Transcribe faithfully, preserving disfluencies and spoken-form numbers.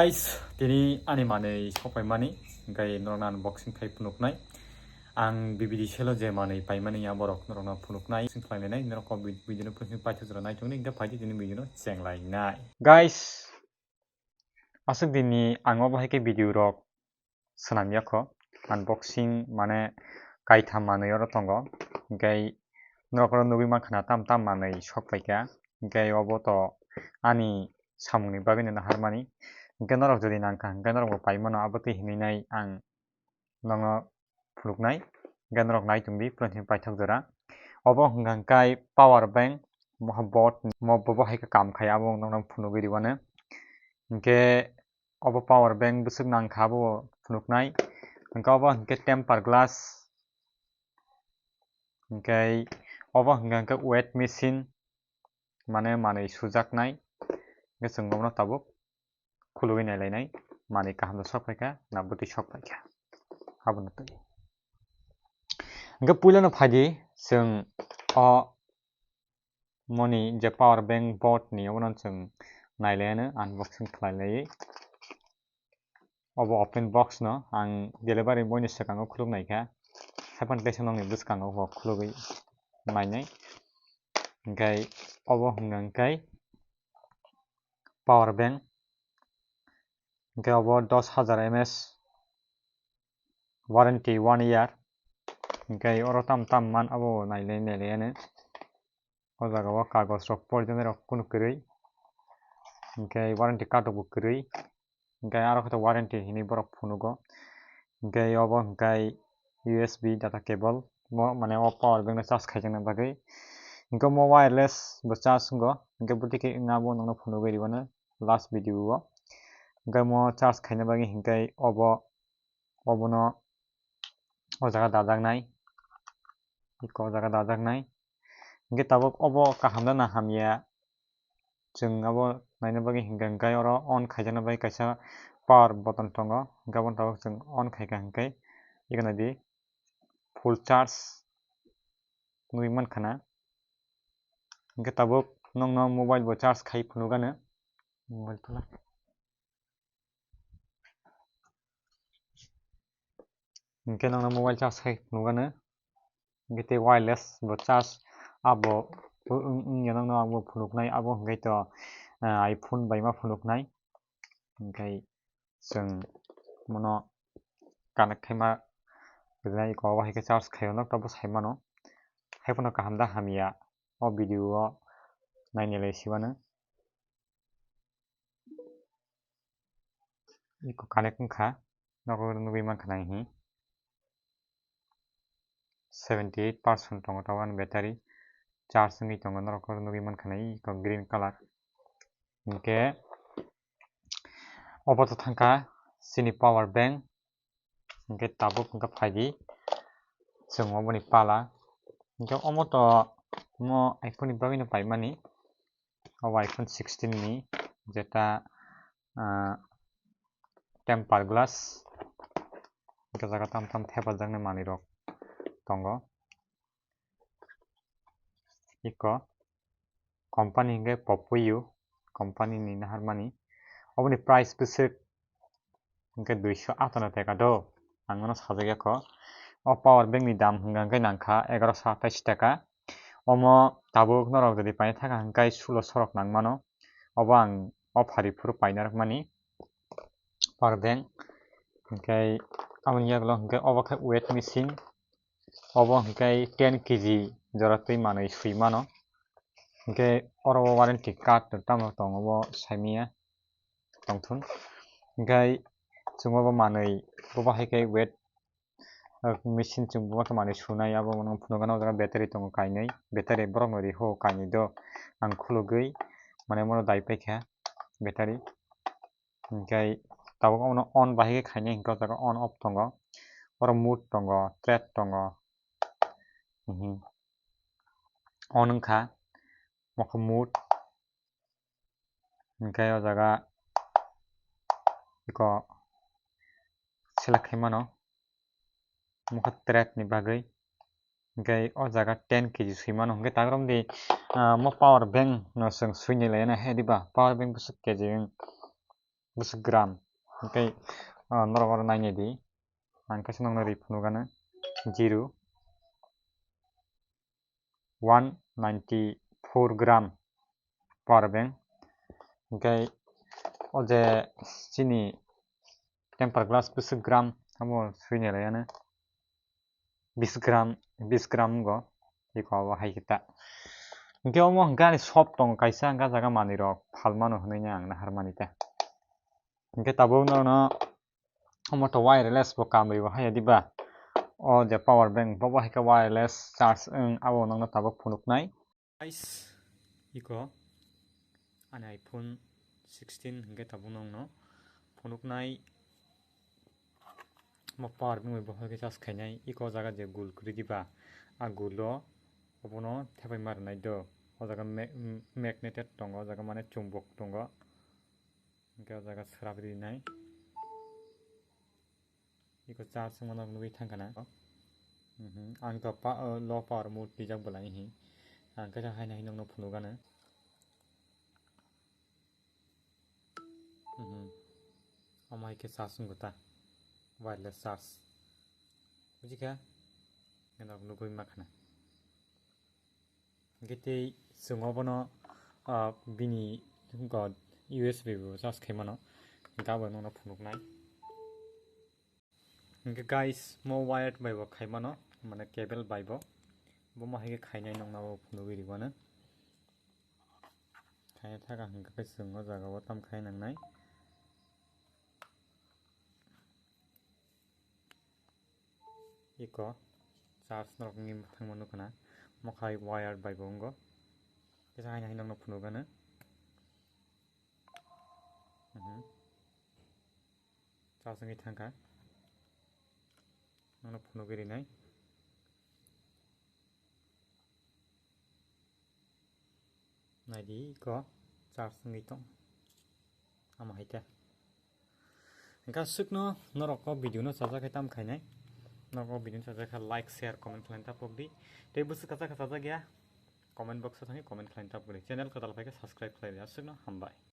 Guys, tini ani manwi sokpaimani, hwnkhe norokno unboxing khai phunuknai. Ang B B D selo je manwi paimani ya borok norokno phunuknai. Sing khlainai norok video no phunuknai paithak jora nai tongni, hwnkhe phaidi tini video no chenglainai. Guys, aswk dini ang obo hai khe video rok swnam yakho. Unboxing mane kaitham manwi oro tongo, hwnkhe norok oro nugwi mankha na tam tam manwi sokpaikha, hwnkhe obo to ani samungni bagwino naharmani, hwnkhe norok jodi nangkha hwnkhe norokbo paimano, abo twi hinwi nai ang nokno phunuknai, hwnkhe norok nai tongdi puila paithak jora. Obo hwnkha hwnkhe power bank, moha board, mo bobo hai khe kam khai, abo nokno phunugwi rwmano, hwnkhe obo power bank bwswk nangkha abo phunuknai. Hwnkhe obo hwnkhe temper glass, hwnkhe obo hwnkhe hwnkhe weight machine, mane manwi sujaknai. Hwnkhe chwng obono tabuk khulugwi nailainai, manwi kaham no sok phaikha na bwtwi sok phaikha, abono twi. Hwnkhe puilano phaidi chwng o moni je power bank board ni obono chwng nailaino unboxing khlailaiwi. Obo open box no ang delivery boy ni swkango khuluknaikha, haiphano teisa nokni bwskango bo khulugwi nainai. Hwnkhe obo hwnkha hwnkhe power bank, hwnkhe obo dos hajar M S, warranty one year, hwnkhe oro tam tam man abo nailai nailai ano. O jaga o kagoj rok porijoni rok kunu kwrwi, hwnkhe warranty card rok bo kwrwi, hwnkhe aro khe warranty hinwi borok phunugo, hwnkhe obo hwnkhe U S B data cable, mo mane o power bank no charge khaijakna bagwi, hwnkhe omo wireless bo charge wngo, hwnkhe bwtwi khe wngya bo nokno phunugwi rwmano last video o, hwnkhe omo charge khaina bagwi hwnkhe obo obono o jaga dajaknai, eko o jaga dajaknai. Hwnkhe tabuk obo kaham da na hamya, chwng abo naina bagwi hwnkha hwnkhe oro on khaijakna bagwi kaisa power button tongo, hwnkhe abono tabuk chwng on khaikha hwnkhe eko naidi full charge nugwi mankha na. Hwnkhe tabuk nokno mobile bo charge khai phunukgano, mobile tola. Hwnkhe nokno mobile charge khai phunukgano, hwnkhe tei wireless bo charge abo wng wngya nokno abo phunuknai, abo hwnkhe to, ah, iPhone bai ma phunuknai, hwnkhe chwng mono connect khaima rwnai, eko obo hai khe charge khaio, nokto bo sai mano, haiphano kaham da hamya o video o nainai lai sibano. Eko connect wngkha, nogo nugwi mankha nai hi. Seventy eight percent tongo tabuk ani battery charge wngwi tongo, norok nugwi mankha nai eko green colour. Hwnkhe obo to thangkha chini power bank, hwnkhe tabuk hwnkhe phaidi chwng oboni pala. Hwnkhe omo to mo iPhone ni bagwino paimani, obo iPhone sixteen ni jeta, ah, temper glass, hwnkhe jaga tam tam thepajaknai manwi rok tongo. Eko company hwnkhe Popoyo, company ni naharmani. Oboni price bwswk hwnkhe duiso atano teka do, ang nono sajak yakho. O power bank ni dam hwnkha hwnkhe nangkha egaroso atais taka. Omo tabuk norok jodi paina thangkha hwnkhe suloso rok nangmano. Obo ang o phari phuru paina rwkmani. Power bank. Hwnkhe aboni yagulo hwnkhe obo khe weight machine. Obo hwnkhe ten K G jora twi manwi swi mano. Hwnkhe oro o warranty card tamo tongo bo saimanya tongthun. Hwnkhe chwng obo manwi bobo hai khe weight, ah, machine chwng bobo khe manwi sunai, abo phunukgano o jaga battery tongo kainwi, battery borokno riho kainwi do ang khulugwi mane bono dai paikha battery. Hwnkhe tabuk omono on bahai khe khainai hwnkhe o jaga on off tongo, oro mode tongo, trade tongo, mhm, on wngkha, mokhe mode, hwnkhe o jaga eko select khai mano. Mokhe trade ni bagwi. Hwnkhe o jaga ten K G swi mano. Hwnkhe ta romdi, ah, mo power bank no chwng swinai laina he diba? Power bank bwswk K G wng. bwswk gram. Hwnkhe, ah, norok oro nainai di. Ang khe nokno ri phunukgano zero one ninety four gram power bank. Hwnkhe o je chini tempered glass bwswk gram abo swinai laiyano. Bis gram, bis gram go, iko abo hai khe ta. Hwnkhe omo hwnkhe ani shop tongo kaisa, hwnkhe ah jaga manwi rok phalmano hwnwi ang naharmani ta. Hwnkhe tabuk nono omo to wireless bo kamri bo haya diba. O je power bank bo bo hai khe wireless charge wng, abo nokno tabuk phunuknai. Guys, iko ani iPhone sixteen hwnkhe tabuk nokno phunuknai. Mo power bank bai bohor khe charge khainai. Iko o jaga je gul kwrwi diba, a gulo obono thepai ma rwnai do. O jaga ma-, magneted tongo, o jaga mane chumbok tongo. Hwnkhe o jaga swrap rinai. Iko charge wngmano nugwi thangkha na. Mhm. Ang to pa-, o, low power mode twijak bwlai hi. Ang khe hai nai nokno phunukgano. Mhm. Omo hai khe charge wngkha ta. Wireless charge. Bujikha? Nokno nugwi mankha na. Hwnkhe tei chwng obono, ah, bini go U S B bo charge khai mano. Hwnkhe abo nokno phunuknai. Hwnkhe guys, mo wired bai bo khai mano, mane cable bai bo. Bo mo hai khe khainai nokno abo phunugwi rwmano. Khaina thaka hwnkhe chwng o jaga o tam khai nangnai. Iko charge norok wngwi thangma nukha na. Mo khai wire bai bo wngo. Kisa haino haino nokno phunukgano. Mhm. Charge wngwi thangkha. Nokno phunugwi rinai. Naidi iko charge wngwi tong. Amo hai khe. Hwnkhe aswkno norok o video no chajak khe tam khainai. Norok o video no chajak khe like, share, comment khlaina tapok di. Tei bwswk kwchak khe chajak ya, comment box o thangwi comment khlaina tapok di. Channel kwtal phai khe subscribe khlai di. Aswkno hambai.